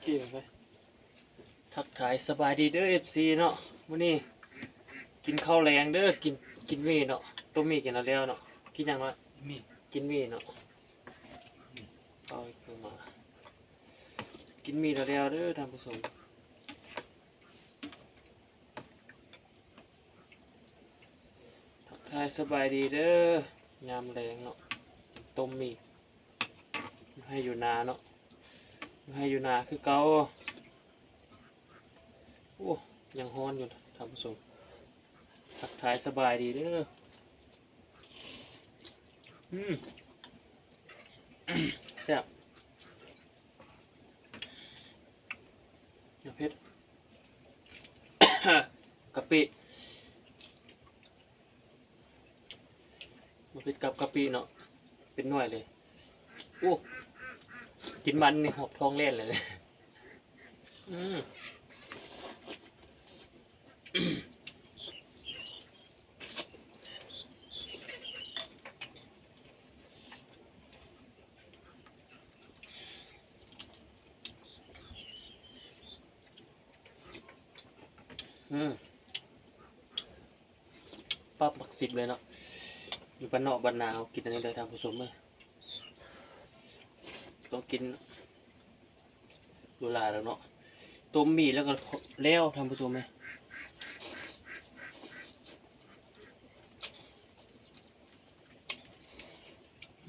ເກມໄປ ທັກທາຍສະບາຍດີເດີ ເອັຟຊີ ເນາະ. ມື້ນີ້ກິນເຂົ້າແລງເດີ ກິນ ກິນໝີ່ເນາະ. ຕົ້ມໝີ່ກິນແລ້ວເນາະ. ກິນຫຍັງເນາະ? ໝີ່ ກິນໝີ່ເນາະ. ເອົາເຂົ້າມາ ກິນໝີ່ແລ້ວເດີທ່ານຜູ້ຊົມ. ທັກທາຍສະບາຍດີເດີ ຍາມແລງເນາະ. ຕົ້ມໝີ່ ຢູ່ໄຮ່ຢູ່ນາເນາະ ຢູ່ໄຮ່ຢູ່ນາຄືເກົ່າ. ໂອ້ ຍັງຮ້ອນຢູ່ທ່ານຜູ້ຊົມ. ທັກທາຍສະບາຍດີເດີ. ອືມ ແຊບ ເຜັດ ກະປິ ບໍ່ຜິດກັບກະປິເນາະ ເປັນໜ່ວຍເລີຍ. ໂອ້ ກິນມັນນີ້ຫອບທ້ອງແລ່ນເລີຍ. ອືມ ອືມ ປັບຫຼັກສິບເລີຍເນາະ. ຢູ່ບ້ານນອກບ້ານນາເຮົາກິນອັນນີ້ເດີທ່ານຜູ້ຊົມເອີຍ. ຕ້ອງກິນຫຼູຫຼາແລ້ວເນາະ. ຕົ້ມໝີ່ແລ້ວກໍແລ້ວທ່ານຜູ້ຊົມເອີຍ.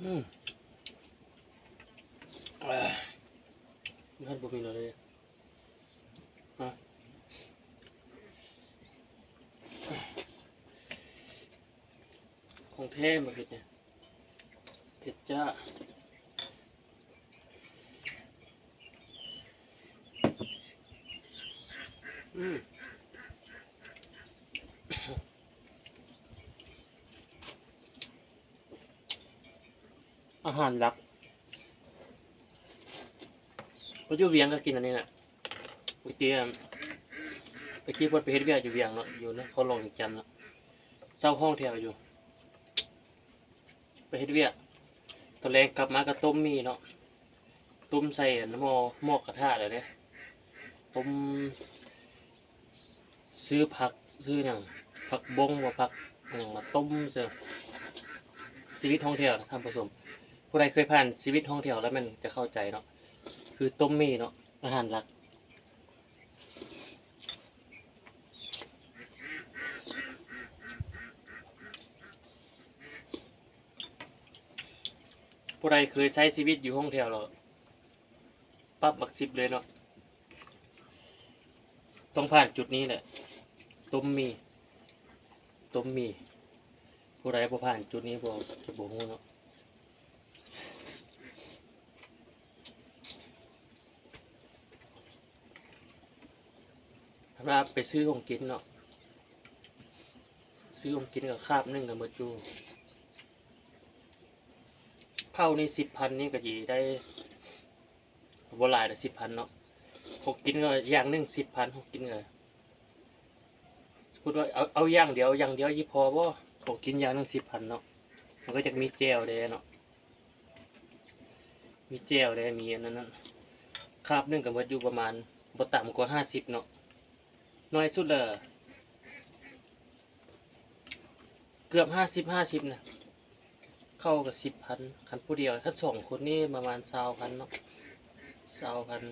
ອືມ ເອີ ມັນບໍ່ມີແລ້ວເດ້. ຮະ ຂອງແທ້ບໍ່ເຜັດນີ້ ເຜັດຈ້າ. ອືມ ອາຫານຫຼັກ ເພາະຢູ່ວຽງກໍກິນອັນນີ້ແຫຼະ. ເມື່ອກີ້ ເມື່ອກີ້ເພິ່ນໄປເຮັດວຽກຢູ່ວຽງເນາະ ຢູ່ນະຄອນຫຼວງວຽງຈັນເນາະ ເຊົ່າຫ້ອງແຖວຢູ່ ໄປເຮັດວຽກ. ຕອນແລງກັບມາກໍຕົ້ມໝີ່ເນາະ ຕົ້ມໃສ່ອັນໝໍ້ ໝໍ້ກະທະແລ້ວເດ້ ຕົ້ມ ຊື້ຜັກ ຊື້ຫຍັງ ຜັກບົ້ງບໍ່ ຜັກຫຍັງມາຕົ້ມເສີ ຊີວິດຫ້ອງແຖວນະທ່ານຜູ້ຊົມ. ຜູ້ໃດເຄີຍຜ່ານຊີວິດຫ້ອງແຖວແລ້ວແມ່ນຈະເຂົ້າໃຈເນາະ ຄືຕົ້ມໝີ່ເນາະ ອາຫານຫຼັກ. ຜູ້ໃດເຄີຍໃຊ້ຊີວິດຢູ່ຫ້ອງແຖວແລ້ວ ປັບຫຼັກສິບເລີຍເນາະ ຕ້ອງຜ່ານຈຸດນີ້ແຫຼະ ຕົ້ມໝີ່ ຕົ້ມໝີ່. ຜູ້ໃດບໍ່ຜ່ານຈຸດນີ້ ບໍ່ ຈະບໍ່ຮູ້ເນາະ. ຄັນວ່າໄປຊື້ຂອງກິນເນາະ ຊື້ຂອງກິນກໍຄາບໜຶ່ງກໍໝົດຢູ່. ເຂົ້ານີ້ສິບພັນນີ້ກໍຊິໄດ້ ບໍ່ຫຼາຍດອກ ສິບພັນເນາະ. ຂອງກິນກໍຢ່າງໜຶ່ງສິບພັນ ຂອງກິນກໍ ສົມມຸດວ່າເອົາ ເອົາຢ່າງດຽວ ຢ່າງດຽວຊິພໍບໍ່? ຂອງກິນຢ່າງໜຶ່ງສິບພັນເນາະ. ມັນກໍຈະມີແຈ່ວແດ່ເນາະ ມີແຈ່ວແດ່ ມີອັນນັ້ນນະ. ຄາບໜຶ່ງກໍໝົດຢູ່ປະມານບໍ່ຕ່ຳກວ່າຫ້າສິບເນາະ ໜ້ອຍສຸດລະເກືອບຫ້າສິບ ຫ້າສິບນະ. ເຂົ້າກໍສິບພັນ ຄັນຜູ້ດຽວ ຄັນສອງຄົນນີ້ປະມານຊາວພັນເນາະ ຊາວພັນ.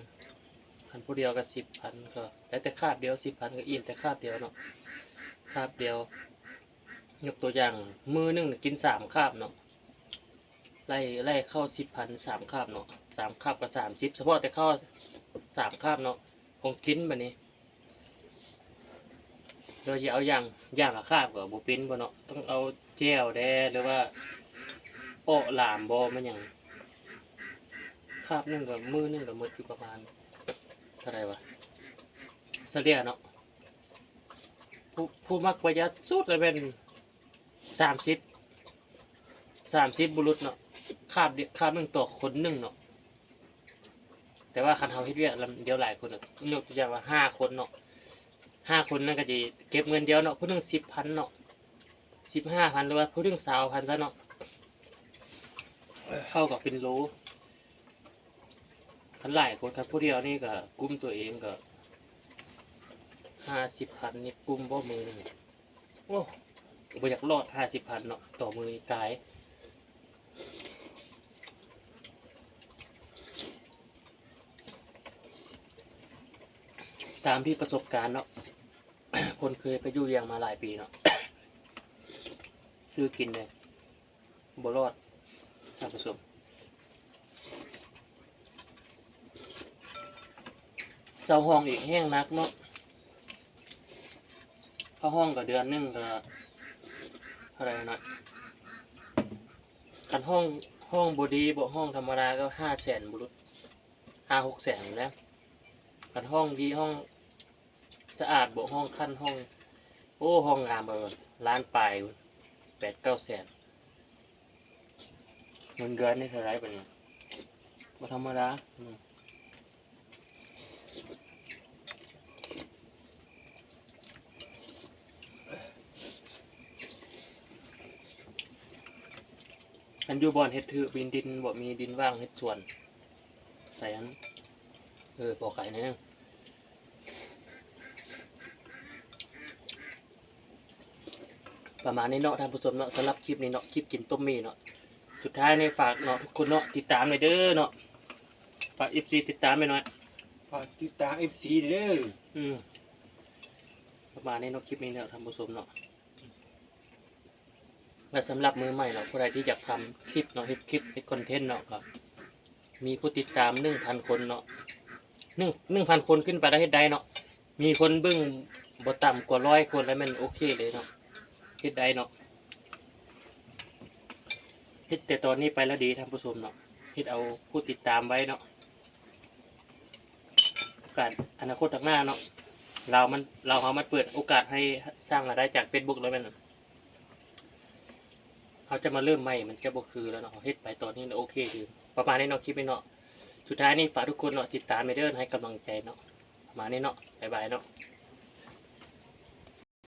ຄັນຜູ້ດຽວກໍສິບພັນ ກໍໄດ້ແຕ່ຄາບດຽວ ສິບພັນກໍອີ່ມແຕ່ຄາບດຽວເນາະ ຄາບດຽວ. ຍົກຕົວຢ່າງ ມື້ໜຶ່ງກິນສາມຄາບເນາະ ໄລ່ ໄລ່ເຂົ້າສິບພັນ ສາມຄາບເນາະ ສາມຄາບກໍສາມສິບ ສະເພາະແຕ່ເຂົ້າສາມຄາບເນາະ. ຂອງກິນບາດນີ້ ເຮົາຊິເອົາຢ່າງ ຢ່າງລະຄາບກໍບໍ່ເປັນບໍ່ເນາະ ຕ້ອງເອົາແຈ່ວແດ່ ຫຼືວ່າເອາະຫຼາມບໍ່ ແມ່ນຫຍັງ. ຄາບໜຶ່ງກໍ ມື້ໜຶ່ງກໍໝົດຢູ່ປະມານເທົ່າໃດວະ ສະເລ່ຍເນາະ. ຜູ້ ຜູ້ມັກປະຢັດສຸດລະແມ່ນ ສາມສິບ ສາມສິບບໍ່ຫຼຸດເນາະ ຄາບດຽວ ຄາບໜຶ່ງຕໍ່ຄົນໜຶ່ງເນາະ. ແຕ່ວ່າຄັນເຮົາເຮັດວຽກລຳດຽວຫຼາຍຄົນນະ ຍົກຕົວຢ່າງວ່າຫ້າຄົນເນາະ ຫ້າຄົນນັ້ນກໍຈະເກັບເງິນດຽວເນາະ ຜູ້ໜຶ່ງສິບພັນເນາະ ສິບຫ້າພັນ ຫຼືວ່າຜູ້ໜຶ່ງຊາວພັນຊະເນາະ ເທົ່າກັບເປັນໂລ. ຄັນຫຼາຍຄົນ ຄັນຜູ້ດຽວນີ້ກໍກຸ້ມຕົວເອງກໍຫ້າສິບພັນນີ້ ກຸ້ມບໍ່ມື້ໜຶ່ງ? ໂອ້ ບໍ່ຢາກລອດຫ້າສິບພັນເນາະ ຕໍ່ມື້ນີ້ຕາຍ. ຕາມທີ່ປະສົບການເນາະ ຄົນເຄີຍໄປຢູ່ວຽງມາຫຼາຍປີເນາະ ຊື້ກິນເດ້ ບໍ່ລອດ ທ່ານຜູ້ຊົມ. ເຊົ່າຫ້ອງອີກແຮງໜັກເນາະ ເຊົ່າຫ້ອງກໍເດືອນໜຶ່ງກໍເທົ່າໃດເນາະ ຄັນຫ້ອງ ຫ້ອງບໍ່ດີເບາະ ຫ້ອງທຳມະດາກໍຫ້າແສນບໍ່ຫຼຸດ ຫ້າຫົກແສນພຸ້ນແຫຼະ ຄັນຫ້ອງດີ ຫ້ອງ ສະອາດເບາະ ຫ້ອງຂັ້ນ ຫ້ອງ ໂອ້ ຫ້ອງງາມເບີ ລ້ານປາຍ ແປດເກົ້າແສນ. ເງິນເດືອນນີ້ເທົ່າໃດບັດນີ້ ບໍ່ທຳມະດາ. ຄັນຢູ່ບ່ອນເຮັດຖືກ ມີດິນ ບໍ່ມີດິນວ່າງເຮັດສວນ ໃສ່ອັນ ເອີ ພໍຂາຍໜ້ອຍໜຶ່ງ. ປະມານນີ້ເນາະທ່ານຜູ້ຊົມເນາະ ສຳລັບຄລິບນີ້ເນາະ ຄລິບກິນຕົ້ມໝີ່ເນາະ. ສຸດທ້າຍນີ້ຝາກເນາະ ທຸກຄົນເນາະ ຕິດຕາມແດ່ເດີເນາະ ຝາກເອັຟຊີຕິດຕາມແດ່ໜ້ອຍ ຝາກຕິດຕາມເອັຟຊີເດີ. ອືມ ປະມານນີ້ເນາະ ຄລິບນີ້ເນາະທ່ານຜູ້ຊົມເນາະ. ແລະ ສຳລັບມືໃໝ່ເນາະ ຜູ້ໃດທີ່ຢາກທຳຄລິບເນາະ ເຮັດຄລິບ ເຮັດຄອນເທັນເນາະ ກໍມີຜູ້ຕິດຕາມໜຶ່ງພັນຄົນເນາະ ໜຶ່ງ ໜຶ່ງພັນຄົນຂຶ້ນໄປລະເຮັດໄດ້ເນາະ ມີຄົນເບິ່ງບໍ່ຕ່ຳກວ່າຮ້ອຍຄົນລະແມ່ນໂອເຄເລີຍເນາະ ເຮັດໄດ້ເນາະ. ເຮັດແຕ່ຕອນນີ້ໄປລະດີທ່ານຜູ້ຊົມເນາະ ເຮັດເອົາຜູ້ຕິດຕາມໄວ້ເນາະ. ໂອກາດອະນາຄົດຂ້າງໜ້າເນາະ ລາວມັນ ລາວເຮົາມັນເປີດໂອກາດໃຫ້ສ້າງລາຍໄດ້ຈາກເຟສບຸກແລ້ວແມ່ນ ເຮົາຈະມາເລີ່ມໃໝ່ ມັນຈະບໍ່ຄືແລ້ວເນາະ ເຮັດໄປຕອນນີ້ໂອເຄເລີຍ. ປະມານນີ້ເນາະ ຄລິບນີ້ເນາະ ສຸດທ້າຍນີ້ຝາກທຸກຄົນເນາະ ຕິດຕາມແດ່ເດີ ໃຫ້ກຳລັງໃຈເນາະ ປະມານນີ້ເນາະ ບາຍບາຍເນາະ.